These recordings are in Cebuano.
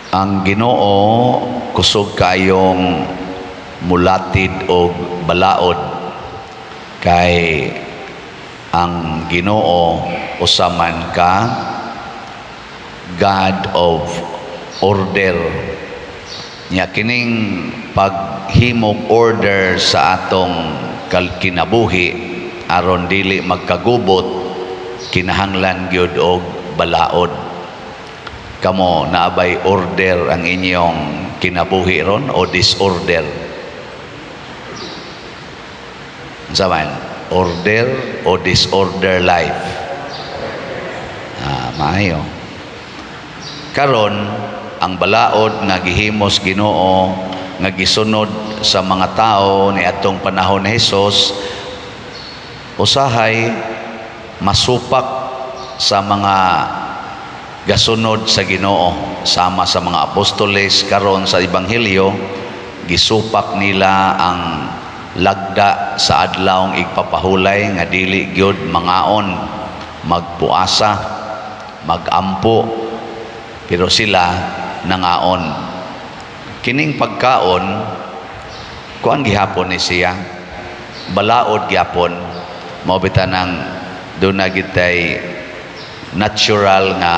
Ang Ginoo kusog kayong mulatid og balaod kay ang Ginoo usa man ka God of order. Nya kining paghimog order sa atong kinabuhi aron dili magkagubot, kinahanglan gyud og balaod. Kamo, naa bay order ang inyong kinabuhi ron o disorder? Unsa man, order o disorder life? Ah, maayo. Karon, ang balaod nga gihimos Ginoo nga gisunod sa mga tao ni atong panahon ni Hesus, usahay masupak sa mga gasunod sa Ginoo, sama sa mga apostoles. Karon, sa ebanghelyo, gisupak nila ang lagda sa Adlawng Igpapahulay nga dili gyud mangaon, magpuasa, magampo, pero sila nangaon. Kining pagkaon, kuan gihapon ni siya, balaod gihapon. Mao bitaw nang duna gitay natural nga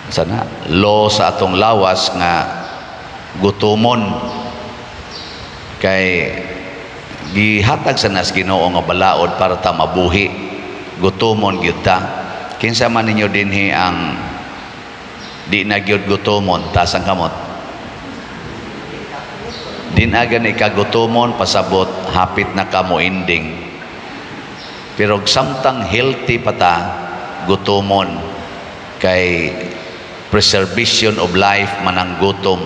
sana law sa atong lawas nga gutomon kay gihatag sa nas Ginoo nga balaod para ta mabuhi. Gutomon gyud ta. Kinsa man ninyo dinhi ang di na gyud gutomon? Taas ang kamot. Di na gani ka gutomon, pasabot hapit na ka mo ending. Pero samtang healthy pa ta, gutomon kay preservation of life man ang gutom.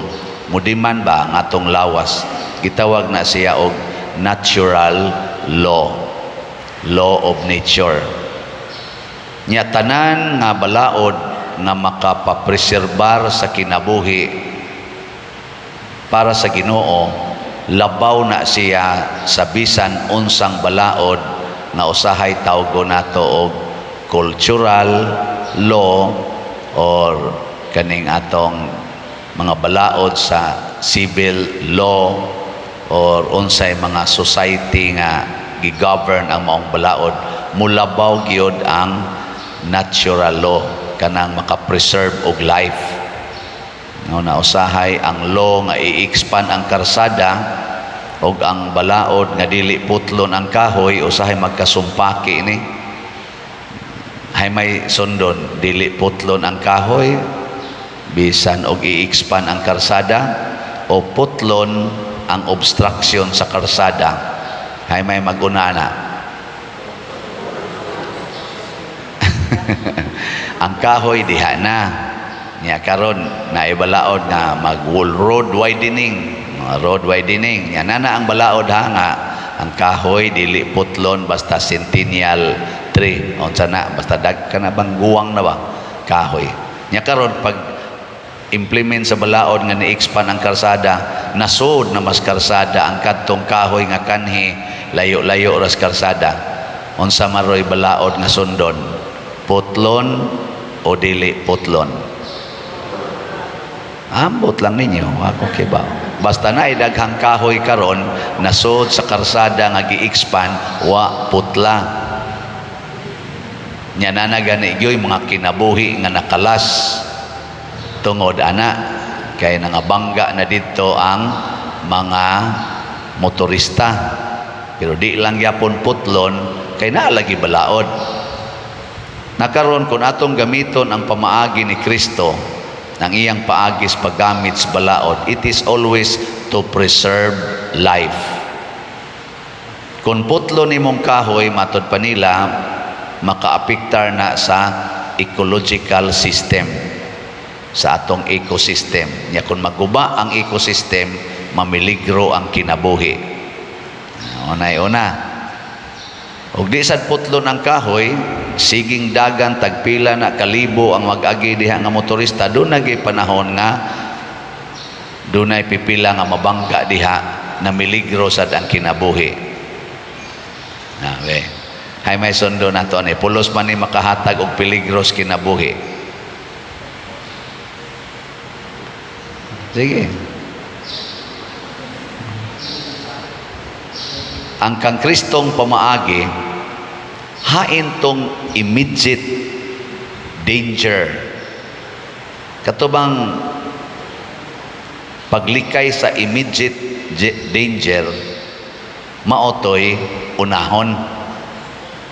Mudiman ba ang atong lawas? Gitawag na siya og natural law, law of nature. Nya tanan nga balaod nga makapapreserbar sa kinabuhi, para sa Ginoo labaw na siya sa bisan unsang balaod nga usahay tawgo nato og cultural law or kaning atong mga balaod sa civil law or unsay mga society nga gi-govern ang maong balaod. Mulabaw gyud ang natural law, kanang maka-preserve og life, no? Na usahay ang law nga i-expand ang karsada og ang balaod nga dili putlon ang kahoy, usahay magkasumpaki ni. Hay may sundon, dili putlon ang kahoy bisan og i-expand ang karsada, o putlon ang obstruction sa karsada? Hay may maguna na. Ang kahoy diha na. Nya karon naibalaod nga mag road widening, mga road widening. Nya nana ang balaod ha nga ang kahoy dili putlon basta centennial tree, unsa na, basta dag kana bang guwang na ba kahoy. Nya karon, pag implement sa balaod nga ni-expand ang karsada, nasod na mas karsada ang kadtong kahoy nga kanhi layo-layo ras karsada. Unsa maroy balaod nga sundon, putlon o dili putlon? Ambot lang ninyo, ako kibaw. Basta na daghang kahoy karon nasod sa karsada nga gi-expand, wa putla. Nya nana gani gyoy mga kinabuhi nga nakalas tungod ana kay nangabangga na didto ang mga motorista, pero di lang gyapon putlon kay naa lagi balaod. Nakaron, kung atong gamiton ang pamaagi ni Kristo, ang iyang paagi sa paggamit sa balaod, it is always to preserve life. Kung putlo nimong kahoy, matod pa nila, makaapektar na sa ecological system, sa atong ecosystem. Nya kung maguba ang ecosystem, mamiligro ang kinabuhi. Unay una. Ug di sad putlon ang kahoy, siging dagan, tagpila na kalibo ang mag-agi diha nga motorista, duna gyud panahon nga dunay pipila nga mabangga diha na miligro sad ang kinabuhi. Na, we. Hay may sundo nato ani, pulos man ni makahatag og peligro sa kinabuhi. Sige. Ang kang Kristong pamaagi, hain tong immediate danger. Katubang paglikay sa immediate danger, maotoy unahon.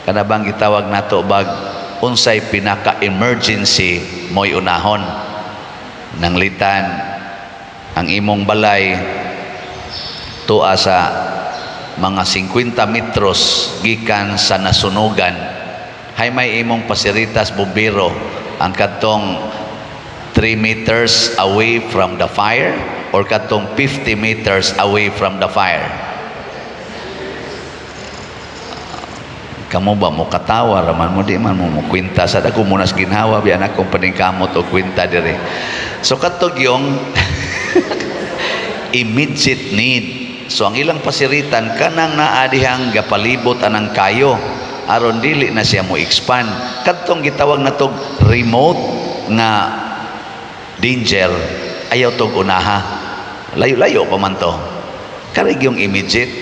Kana bang gitawag nato bag unsay pinaka-emergency, mo'y unahon. Nanglitan ang imong balay tua sa mga 50 metros gikan sa nasunugan, hay may imong pasiritas bumbero ang kadtong 3 meters away from the fire or kadtong 50 meters away from the fire? Kamo ba mo katawa raman mo, di man mo kwenta sa dako munas ginhawa biyan akong paningkamot og kwenta dire. So kadtog yung immediate need. So ang ilang pasiritan, kanang naa dihang gapalibot anang kayo aron dili na siya mo expand. Kadtong gitawag natog remote nga danger, ayaw tog unaha, layo-layo pa man to. Karig yung immediate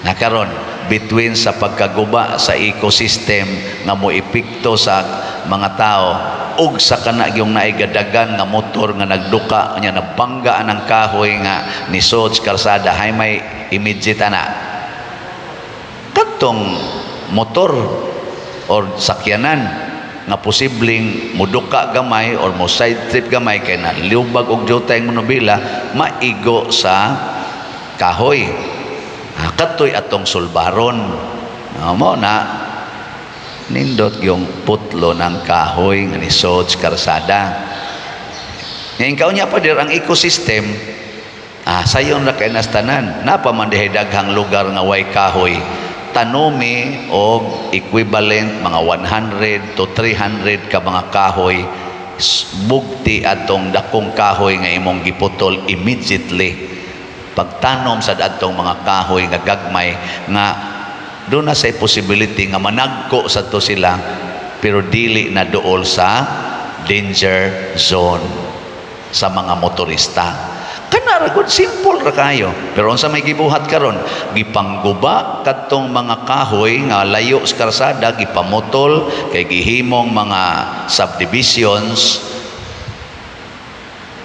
na karon between sa pagkaguba sa ecosystem nga mo epekto sa mga tao ug sa kana yung naigadagan nga motor nga nagduka nya nabangga ang kahoy nga nisod sa karsada, hay may immediate ana? Kadtong motor or sakyanan nga posibleng muduka gamay or mo side trip gamay kay na lubag og jutay ang manubila, maigo sa kahoy. Ah, kadtoy atong sulbaron. Ah, mo na nindot yung putlo ng kahoy nga nisod sa karsada. Ngayon kaunya pa dir ang ecosystem, ah, sayon ra kay nastanan napa man dihay daghang lugar nga way kahoy. Tanomi og equivalent mga 100 to 300 ka mga kahoy bugti atong dakong kahoy nga imong giputol immediately. Pagtanom sa adtong mga kahoy nga gagmay nga doon na say possibility nga managko sa to sila, pero dili na duol sa danger zone sa mga motorista. Kana ra gud, simple ra kayo. Pero unsa may gibuhat karon? Gipangguba kadtong mga kahoy nga layo sa karsada, gipamutol kay gihimong mga subdivisions.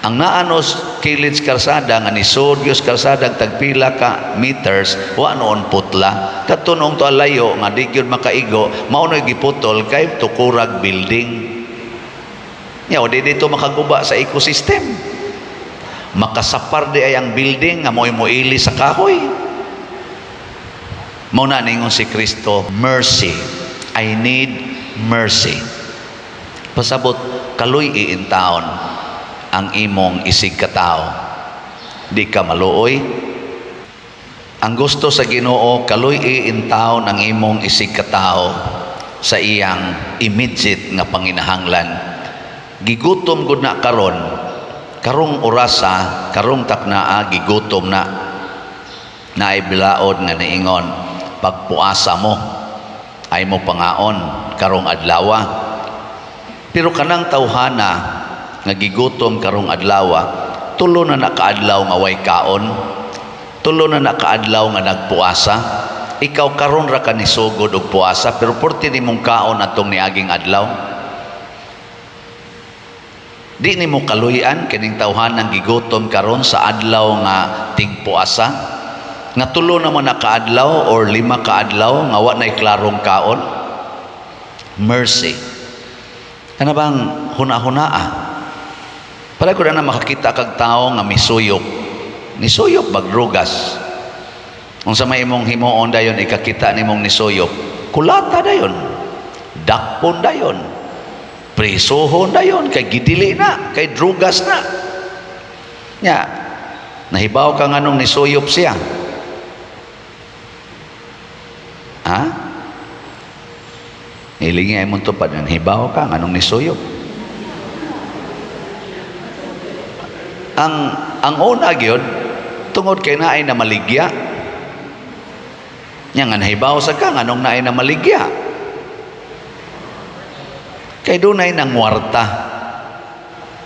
Ang naanos kilid sa karsada nga nisod gyud sa karsada tagpila ka meters, wa noon putla. Kadto noong to layo nga di gyud makaigo, mao no'y giputol kay tukurag building. Nya di dito makaguba sa ecosystem. Makasapar di ay ang building nga mo'y moili sa kahoy. Mao na ningon si Kristo, "Mercy. I need mercy." Pasabot, kaluy iintaon ang imong isig katao. Di ka maluoy? Ang gusto sa Ginoo, kaluy iintaon ang imong isig katao sa iyang immediate nga panginahanglan. Gigutom gud na karon, karong orasa, karong taknaa, gigutom na. Naay bilaod nga niingon, "Pagpuasa mo, ay mo pangaon karong adlawa." Pero kanang tawhana nga gigutom karong adlawa, tulo na nakaadlaw nga way kaon, tulo na nakaadlaw nga nagpuasa. Ikaw, karon ra ka nisugod og puasa, pero porti nimong kaon atong niaging adlaw. Di nimo kaluy-an kining tawhanang gigutom karon sa adlaw nga tigpuasa, nga tulo naman na kaadlaw or 5 kaadlaw nga wa nay klarong kaon? Mercy. Kana bang huna-hunaa? Para ko na makakita kag tao nga misuyop. Nisuyop bagdrugas. Unsa may imong himuon dayon ikakita nimong nisuyop? Kulata dayon. Dakpon dayon. Presohon dayon kay gidili na, kay drugas na. Nya, nahibaw ka nganong nisuyop siya? Ha? Hilingi ay mong tupad, nahibaw ka nganong nisuyop? Ang una gyud, tungod kay naay na maligya. Nya nga nahibaw sa ka nganong naay na maligya? Kay dunay nangwarta.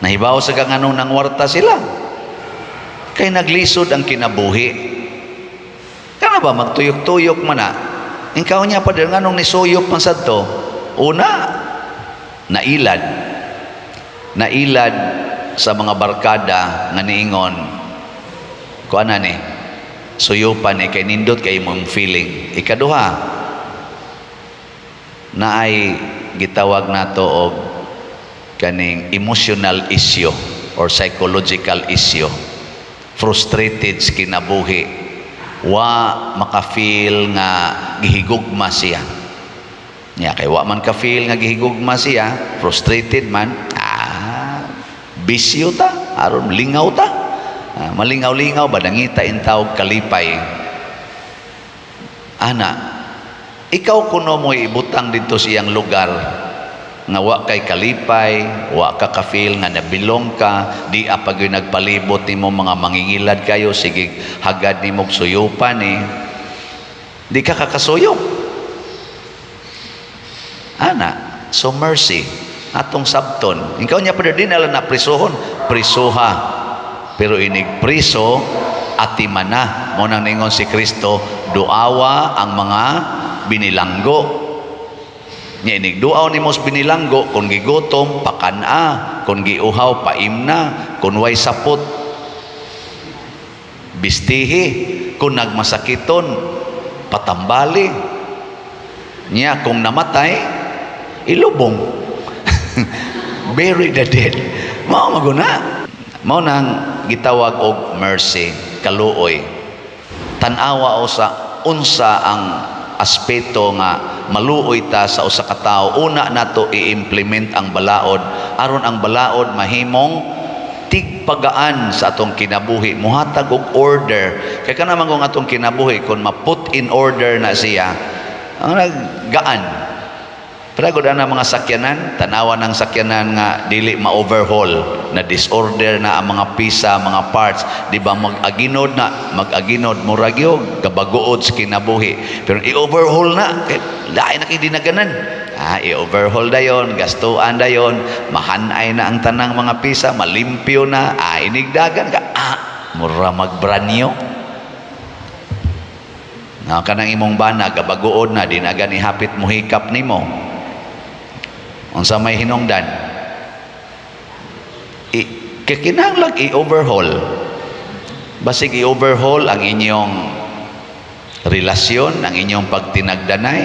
Nahibaw sa ka nganong nangwarta sila? Kay naglisod ang kinabuhi. Kana ba magtuyok-tuyok man na? Ikaw niya pa din, nganong nisuyop man sad to? Una, nailad. Nailad sa mga barkada nga niingon, kuan na ni, suyupan ni, kay nindot kay imong feeling. Ikaduha, naay gitawag nato og kaning emotional issue or psychological issue, frustrated sa kinabuhi, wa maka-feel nga gihigugma siya niya. Kay wa man ka-feel nga gihigugma siya, frustrated man, bisyo ta aron lingaw ta. Malingaw-lingaw ba, nangita intawog kalipay ana. Ikaw kuno mo ibutang dito sa iyang lugar nga wa kay kalipay, wa ka ka-feel nga nabilong ka, di apag yung nagpalibot nimo mga mangingilad kayo, sige hagad nimo og suyupan eh. Di ka kakasuyop. Ana, so mercy atong sabton. Ikaw niya pa din ala na prisuhon, prisuha. Pero inig priso atimana mo nang ningon si Kristo, duawa ang mga binilanggo. Nya inig duaw nimo sa binilanggo, kung gigutom, pakan-a, kung giuhaw, paimna, kung way sapot, bistihi, kung nagmasakiton, patambali. Nya kung namatay, ilubong. Bury the dead. Mao maguna. Mao nang gitawag og mercy, kaluoy. Tan-awa o sa unsa ang aspeto nga maluoy ta sa usa ka tawo. Una nato i-implement ang balaod aron ang balaod mahimong tigpagaan sa atong kinabuhi, muhatag og order. Kay kana man kung atong kinabuhi, kung ma-put in order na siya, ang naggaan. Pero na mga sakyanan, tanawa ng sakyanan nga dili ma-overhaul, na disorder na ang mga pisa, mga parts, di ba mag-aginod na, mag-aginod, murag yung kabaguod sa kinabuhi. Pero i-overhaul na, kay lain na kay dinaganan. I-overhaul dayon, gastuan dayon, mahanay na ang tanang mga pisa, malimpyo na, inigdagan ka, mura mag-brand new. Nga kanang imong bana, gabaguod na, di na gani hapit mo hikap nimo. Unsa may hinungdan? Kay kinahanglan i-overhaul. Basig i-overhaul ang inyong relasyon, ang inyong pagtinagdanay.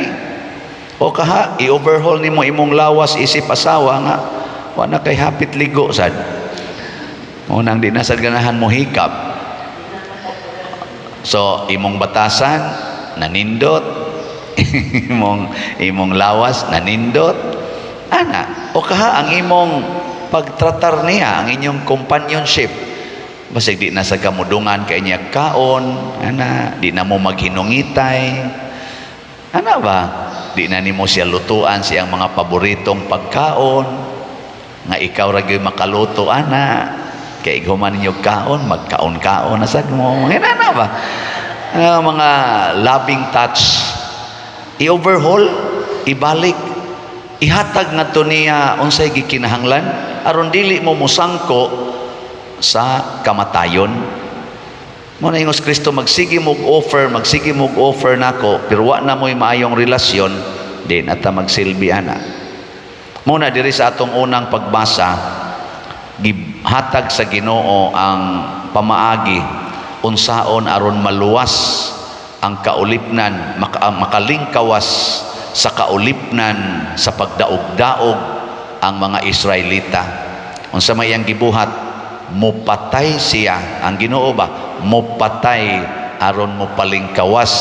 O kaha, i-overhaul nimo imong lawas isip asawa nga wa na kay hapit ligo sad. Unang di na sad ganahan mo hikap. So, imong batasan nanindot, imong lawas nanindot. Ana, o kaha ang imong pagtratar niya, ang inyong companionship. Basig di na sa kamudungan kay niya kaon, ana, di na mo maghinungitay. Ana ba? Di na nimo siya lutuan siyang mga paboritong pagkaon nga ikaw ra gyud makaluto ana. Kay human ninyo kaon, magkaon-kaon na sad mo. Ana ba? Mga loving touch, i-overhaul, ibalik, ihatag ngadto niya unsay gikinahanglan aron dili mo musangko sa kamatayon. Mo na ingos Kristo, magsige mo offer, magsige mo offer nako, pero wa na mo'y maayong relasyon, di na ta magsilbi ana. Mo na diri sa atong unang pagbasa, gihatag sa Ginoo ang pamaagi unsaon aron maluwas ang kaulipnan, makalingkawas sa kaulipnan sa pagdaog-daog ang mga Israelita. Unsa may iyang gibuhat? Mupatay siya, ang Ginoo ba, mupatay aron mopalingkawas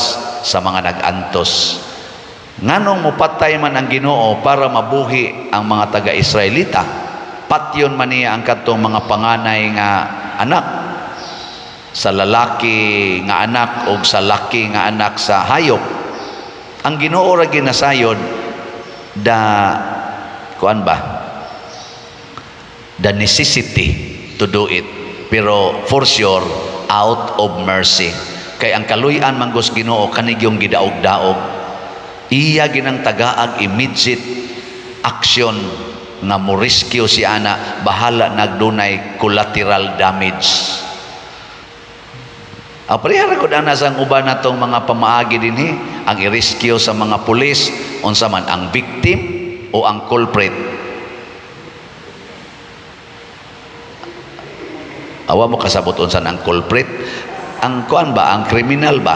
sa mga nag-antos. Nganong mupatay man ang Ginoo para mabuhi ang mga taga-Israelita? Patyon man niya ang kadtong mga panganay nga anak sa lalaki nga anak o sa laki nga anak sa hayop. Ang Ginoo ra ginasayod the kuan ba, the necessity to do it, pero for sure out of mercy, kay ang kaluy-an man gud sa Ginoo kanigyong gidaog-daog, iya ginang tagaag immediate action nga mo rescue si ana, bahala nagdunay collateral damage. Ah, pareha ra gud ana sa uban natong mga pamaagi dinhi, ang i-rescue sa mga pulis, unsa man, ang victim o ang culprit? Awa mo kasabot unsa ang culprit? Ang kuan ba, ang kriminal ba?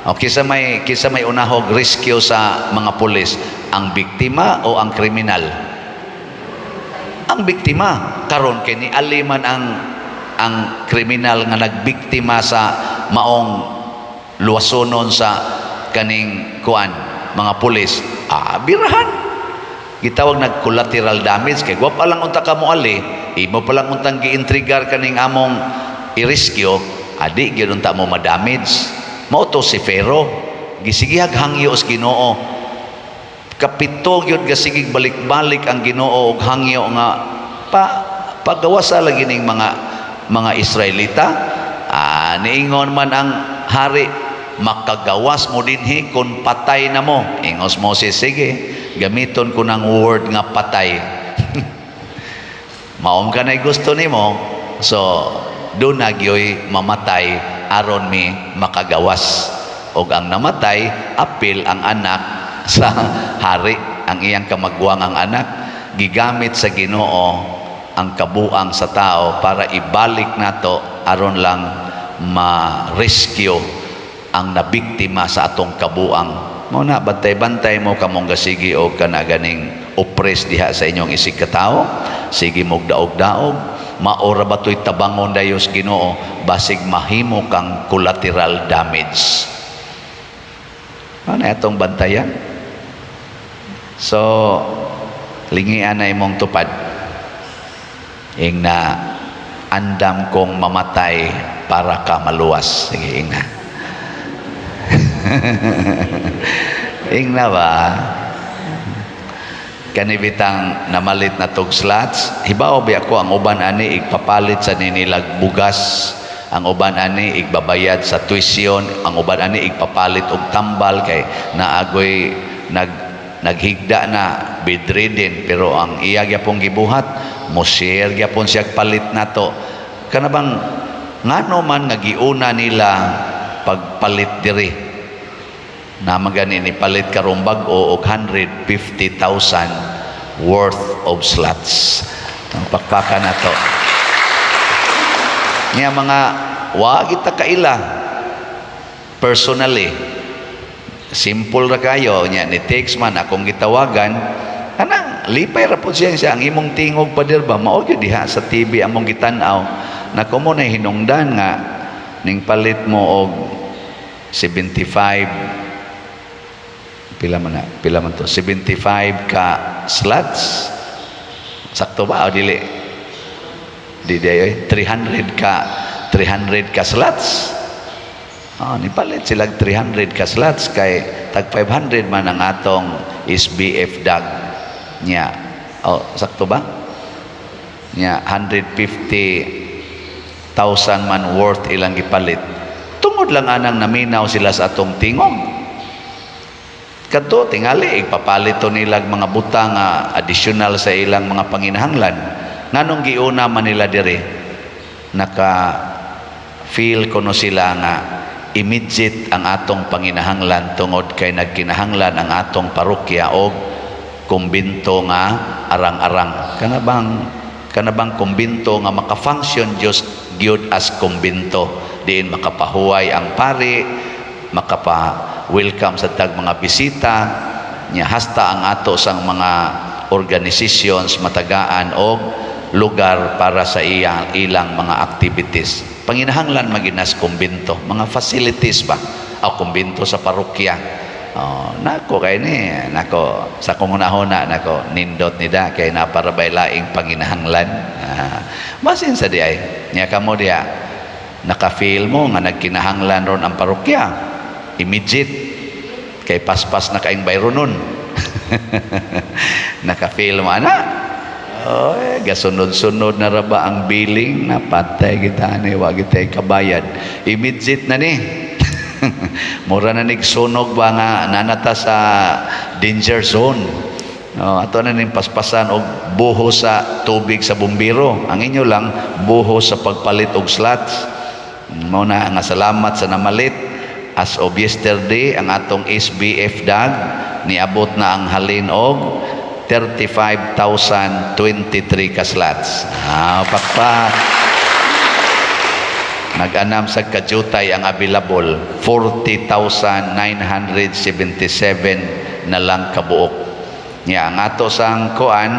O kinsa may unahog rescue sa mga pulis, ang biktima o ang kriminal? Ang biktima. Karon kay ni aliman ang kriminal nga nagbiktima sa maong luwasonon sa kaning kuan, mga pulis, ah, birahan, gitawag nag collateral damage, kay wa pa lang unta ka moali, imo pa lang untang giintrigar kaning among i-rescue, adi gyud unta mo ma-damage. Mao to si Pharaoh, gisigihag hangyo sa Ginoo. Kapito gyud gasigig balik-balik ang Ginoo og hangyo nga pa pagawasa lagi ning mga Israelita. Ah, niingon man ang hari, "Makagawas mo dinhi kung patay na mo." Ingos Moses, "Sige, gamiton ko ng word nga patay. Maom ka na gusto nimo, so do na gyoy mamatay aron mi makagawas." Og ang namatay apil ang anak sa hari, ang iyang kamagwang ang anak. Gigamit sa Ginoo ang kabuang sa tao para ibalik nato aron lang ma-rescue ang nabiktima sa atong kabuang. Mo na bantay-bantay mo kamong gasigi og kana ganing oppress diha sa inyong isig katao, sige mog daog-daog, maora ba to'y tabangon dayos Ginoo, basig mahimo kang collateral damage. Ano atong bantayan? So, lingian na imong tupad. Ing na, "Andam kong mamatay para ka maluwas." Sige, ing na. Ing na ba? Kanibitang namalit na tog slots, hibaw biya ko ang uban ani igpapalit sa ninilag bugas, ang uban ani igbabayad sa tuition, ang uban ani igpapalit og tambal kay naagoy naghigda na, bedridden, pero ang iya gyapon gibuhat, mo share gyapon siya palit nato. Kana bang ngano man nga giuna nila pagpalit diri na magani ni palit karong bag-o og 150,000 worth of slots? Ang pakpakan nato niya, mga wa kita kaila personally, simple ra kayo nya. Ni text man akong gitawagan, kanang lipay ra pud siya siya ang imong tingog, pader ba, mao gyud diha sa TV among gitan-aw. Nako mo na hinungdan nga ning palit mo og 75, pila man na, pila man to, 75 ka slots, sakto ba o dili? Di di ay 300 ka slots. Oh, nipalit sila 300 ka slots kay tag 500 man ang atong SBF dag niya. Oh, sakto ba? Niya 150,000 man worth ilang gipalit. Tungod lang anang naminaw sila sa atong tingog. Kadto tingali ipapalit to nilag mga butang nga additional sa ilang mga panginahanglan. Nganong giuna man nila diri? Naka feel kuno sila nga immediate ang atong panginahanglan tungod kay nagkinahanglan ang atong parokya og kumbinto nga arang-arang, kana bang kumbinto nga maka-function Dios gyud as kumbinto, diin makapahuway ang pari, makapa-welcome sa tag mga bisita nya, hasta ang ato sang mga organizations matagaan og lugar para sa ilang mga activities. Panginahanglan maginas kumbinto, mga facilities ba o kumbinto sa parokya. Oh, nako kay ni nako sa kong hunahuna nako, nindot nida kay naparabay laing panginahanglan. Ah, basin sa di ay nya kamo diya naka-feel mo nga nagkinahanglan ron ang parokya immediate kay paspas na kaing bayro nun. Naka-feel mo ana? Oy, gasunod-sunod na ra ba ang billing na patay kita ni, wa gitay kabayad. Immediate na ni. Mura na nigsunog ba nga nanata sa danger zone. Oh, ato na ning paspasan og buho sa tubig sa bumbero. Ang inyo lang buho sa pagpalit og slots. Mao na nga salamat sa namalit. As of yesterday, ang atong SBF dag niabot na ang halin og 35,023 ka slots. Ah, pakpak. Nag-anam sa kadyutay ang available, 40,977 na lang kabuok. Nya ang ato sang kuan,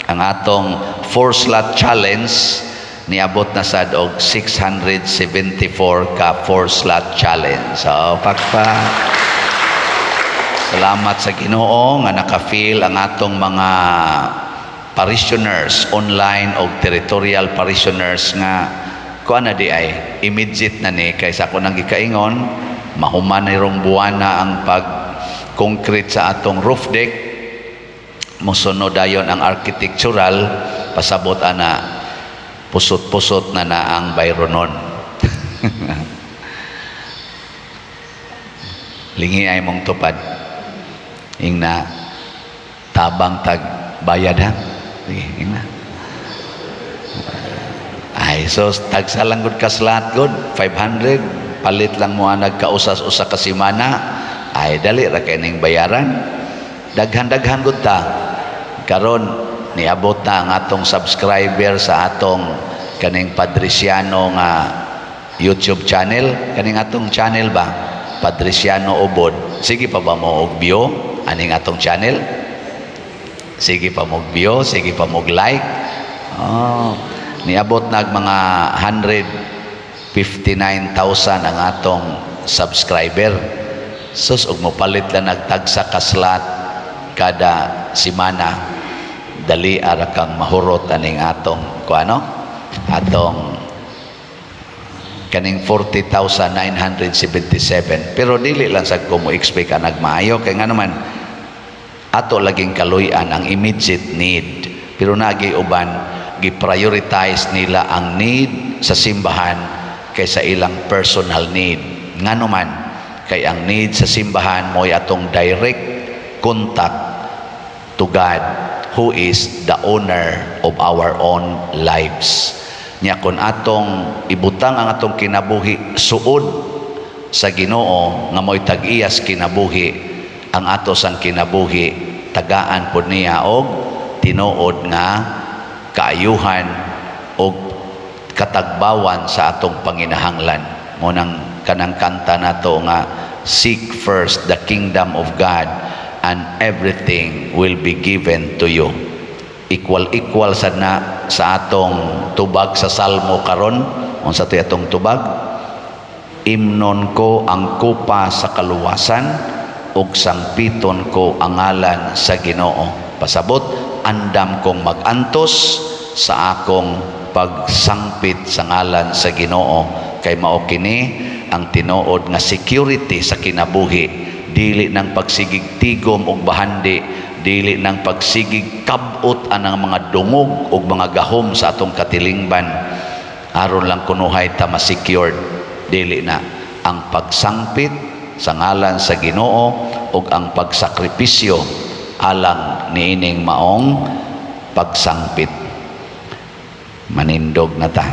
ang atong four slot challenge niabot na sad og 674 ka four slot challenge. So pakpak. Salamat sa Ginoo nga naka-feel ang atong mga parishioners online o territorial parishioners nga kuan na di ay immediate na ni kay sa ako nang gikaingon, mahuman na rong buwana ang pag concrete sa atong roof deck, mosunod dayon ang architectural. Pasabot ana, pusot-pusot na na ang bayronon. Lingi ay mong tupad, ingna tabang tag bayad ha. Sige, ingna. Ay, so tagsa lang gud ka slot gud, 500, palit lang mo anag kausas-usa ka semana, ay dali ra kay ning bayaran. Daghan-daghan gud ta. Karon niabot na ang atong subscriber sa atong kaning Padriciano nga YouTube channel, kaning atong channel ba? Padriciano Ubod. Sige pa ba mo og view aning atong channel? Sige pa mo view, sige pa mo like. Oh, niabot nag mga 159,000 ang atong subscriber. Sus, ug mopalit lang nagtagsa ka slot kada semana, dali ara kang mahurot aning atong kuano, atong kaning 40,977. Pero dili lang sa ko mo expect ang nagmaayo kay nga naman ato laging kaluy-an ang immediate need, pero nagi uban gi-prioritize nila ang need sa simbahan kaysa ilang personal need. Ngano man? Kay ang need sa simbahan mo'y atong direct contact to God, who is the owner of our own lives. Nya kung atong ibutang ang atong kinabuhi suod sa Ginoo nga mo'y tag-iyas kinabuhi, ang ato sang kinabuhi tagaan pod niya og tinuod nga kaayuhan og katagbawan sa atong panginahanglan. Mo nang kanang kanta nato nga "Seek first the kingdom of God and everything will be given to you." Equal equal sad na sa atong tubag sa salmo karon. Unsa to'y atong tubag? "Imnon ko ang kupa sa kaluwasan ug sangpiton ko ang ngalan sa Ginoo." Pasabot, andam kong magantos sa akong pagsangpit sa ngalan sa Ginoo kay mao kini ang tinuod nga security sa kinabuhi, dili nang pagsigig tigom og bahandi, dili nang pagsigig kabot anang mga dungog og mga gahom sa atong katilingban aron lang kunuhay ta ma-secured. Dili na ang pagsangpit sa ngalan sa Ginoo ug ang pagsakripisyo alang niining maong pagsangpit. Manindog na ta.